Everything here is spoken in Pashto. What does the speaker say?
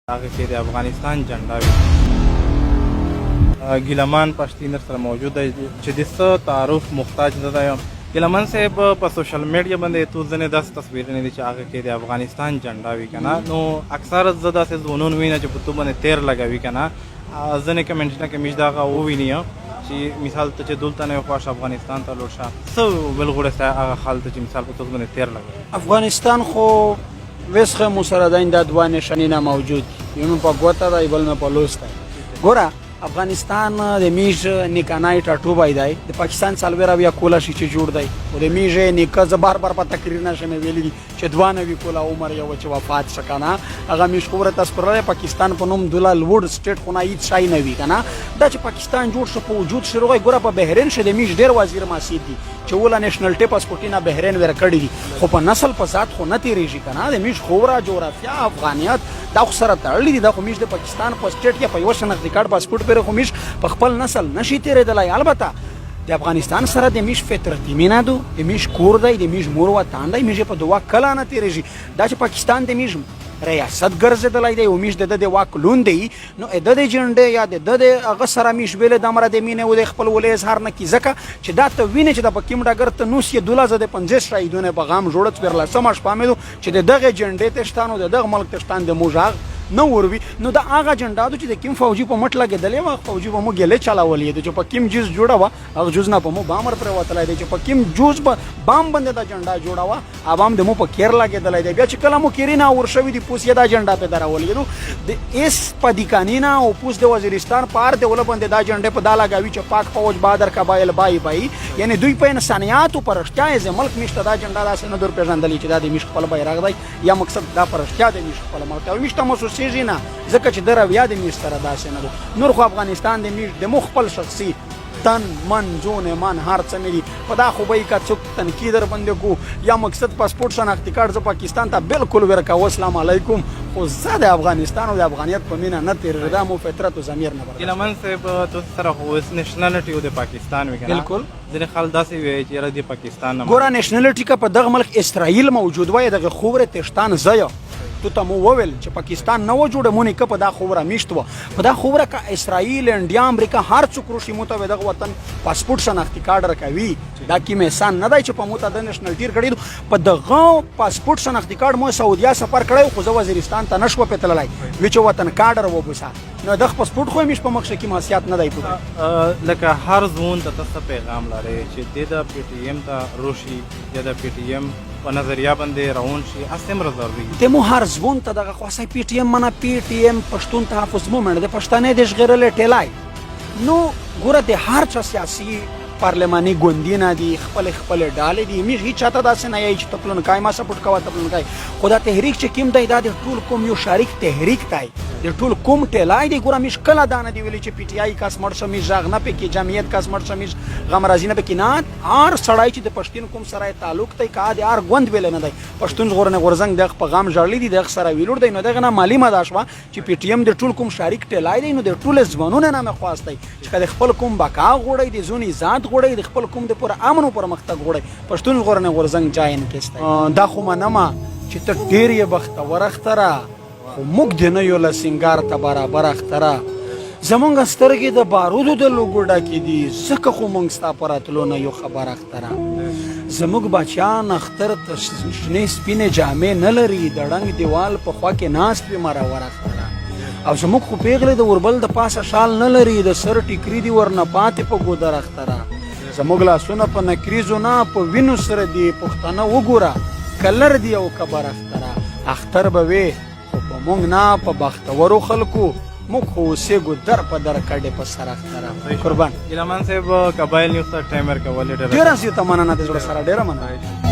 هغه کې د افغانستان جنډه وي. ګیلهمن پښتین در سره موجود دی چې د څه تعارف محتاج نه دی. ګیلهمن صاحب، په سوشل میډیا باندې تو ځینې داسې تصویرونه دي چې هغه کې د افغانستان جنډه وي که نه، نو اکثر زه داسې ځوانان وینم چې په تو باندې تیر لګوي که نه. ځینې کمنټونه کې مې دغه وویني چې مثال ته چې دلته نه خوښ افغانستان ته لوړ شه، څه ویل غواړې ستا هغه خال ته چې مثال په تو باندې تیر لګوي؟ افغانستان خو وسخه مو سره دا دا دوه نشانې نه موجود، یو مې په ګوته دی، بل مې په لوس دی. ګوره، افغانستان د میژ نیکانای ټاټوبی دی. د پاکستان 74 کوله شي چې جوړ دی، خو د میژ نیکه زه بار بار په تقریر نه شم ویلي دي چې 92 کوله عمر یې و چې وفات شو که نه. هغه میژ خو ورته سپرلی پاکستان په نوم دوله لوړ سټیټ خو نه هیڅ شی نه وي که نه. دا چې پاکستان جوړ شو، په وجود شروع. ګوره، په بحرین شې د میژ ډېر وزیر ماسید دي چې وله نېشنلټي پاسپورټونه بحرین ورکړي دي، خو په نسل په ذات خو نه تېرېږي که نه. د میژ خوره جغرافیا افغانیت دا خو سره تړلي دي. دا خو میژ د پاکستان په سټیټ کې په یوه شناختي کارت پاسپورټ پرې خو میژ په خپل نسل نشي تېرېدلی. البته د افغانستان سره د میژ فطرتي مینه ده، د میژ کور دی، د میژ مور وطن دی، میژ په دعا کله نه تېرېږي. دا چې پاکستان د میژ ریاست ګرځېدلی دی او میژ د ده د واک لون دی، نو د دې جنډې یا د د هغه سره میش ویلې دمره د مینې او د خپل ولې اظهار نه کی، ځکه چې دا ته وینې چې د په کیم ډګر ته نوس یې دوله زه د 50 شهیدونه په غام جوړه 14مه شپه مې چې د دغه جنډې تشتان او د دغه ملک تشتان د موږ نه وروي. نو دا هغه جنډا ده چې د کیم فوجي په مټ لګېدلې وه، فوجي به مو ګیلې چلولې ده. چې په کیم جیز جوړه وه، هغه جوز نه په مو بامر پرې وتلی دی. چې په کیم جوز په بام باندې دا جنډا جوړه وه، عوام د مو په کیر لګېدلی دی. بیا چې کله مو کیرینه اور شوي دي، پوس یې دا جنډا پې درولې دو د اس په دیکانینا او پوس د وزیرستان په هر دیوله باندې دا جنډې په دا لګاوي چې پاک فوج بادر قبایل بای بای. یعنی دوی په انسانیات او په رښتیا یې ملک میشته دا جنډا داسې نه در پېژندلې چې دا د میش خپل بیرغ دی یا مقصد دا په رښتیا د میش خپل ملک او میشته محسوسېږي نه، ځکه چې د رویا د میش سره داسې نه ده. نور خو افغانستان د میش د مو خپل شخصي تن من جون من هر څه مې دي. په دا خو به یې که څوک تنقید در باندې کو یا مقصد پاسپورت شناختي کارت زه پاکستان ته بالکل ورکوم، السلام علیکم، خو زه د افغانستان او د افغانیت په مینه نه تېرېږم. دا مو فطرت او ضمیر نه برداشت. ګیلهمن صاحب، تاسو سره خو اوس نېشنلټي او د پاکستان وي که نه؟ بالکل. ځینې خلک داسې وایي چې یاره د پاکستان نه ګوره، نېشنلټي که په دغه ملک اسرائیل موجود وای، دغه خوره تشتان زه تو ته مو وویل چې پاکستان نه و جوړ، مونږ که په دا خوره میشت و، په دا خوره که اسرائیل، انډیا، امریکا هر څوک روشي مو ته دغه وطن پاسپورت شناختي کارت راکوي. دا کوم احسان نه دی چې په مو ته د نېشنلټي کړی. په دغه پاسپورت شناختي کارت مو سعودیا سفر کړی، خو زه وزیرستان ته نشو پتللی وی چې وطن کارت وبوسه. نو دغه پاسپورت خو میش په مخ کې معصیت نه دی پوره. لکه هر ځوان ته تاسو پیغام لرئ چې د پی ټی ایم ته روشي یا د پی ټی ایم په نظریه باندې روان شي، اسمره ضروري د مو هر ځوان ته دغه خو پی ټی ایم منه. پی ټی ایم پښتون تحفظ مومنټ د پښتنې د ژغورلې ټیلای. نو ګوره، د هر چا سیاسي پارلماني ګوندونه دي، خپل خپل ډالې دي. میږ هیڅ چاته داسې نه یی چې تپلونکای ما سپورټ کوه تپلونکای، خو دا تحریک چې کوم دی، دا د ټول کوم یو شریک تحریک دی، د ټول کوم ټیلای دی. ګوره، میږ کله دا نه دی ویلي چې پی ټی آی کس مړ شه میږ غ نه پکې، جمعیت کس مړ شه میږ غم راضي نه پکې. نه، هر سړی چې د پښتون کوم سره تعلق دی، که د هر ګوند ویل نه دی، پښتون ژغورنې غورځنګ دغه په غم ژړلی دی، دغه سره ویلوړ دی. نو دغه نه معلومه ده شوه چې پی ټی ایم د ټول کوم شریک ټیلای دی. نو د ټول ځوانونو نه مې خواست دی چې که د خپل کوم بقا غوړی، د ځون ذات غوړی، د خپل کوم د پر امن او پرمختګ غوړی، پښتون ژغورنې غورځنګ جاین کېستی. دا خو منمه چې ته ډېر یې بختور اختره، خو موږ دې نه یو له سینګار ته برابر اختره. زمونږ سترګې د بارودو د لوګو ډکې دي، ځکه خو موږ ستا په راتلو نه یو خبر اختره. زموږ بچیان اختر ته شنې سپینې جامې نه لري، د ړنګ دیوال په خوا کې ناست وي مرور اختره. او زموږ خو پیغلې د اوربل د پاسه شال نه لري، د سر ټیکري دي ورنه پاتې په ګودر اختره. زموږ لاسونه په نکریزو نه په وینو سره دي، پښتانه وګوره کلر دی او کبر اختره. اختر به وي خو په مونږ نه په بختورو خلکو، موږ خو اوسېږو در په در کډې په سر اختره. قربان. ګیلهمن صاحب، قبایل نیوز ته ټایم ورکول ډېره زیاته مننه، د زړه سره ډېره مننه.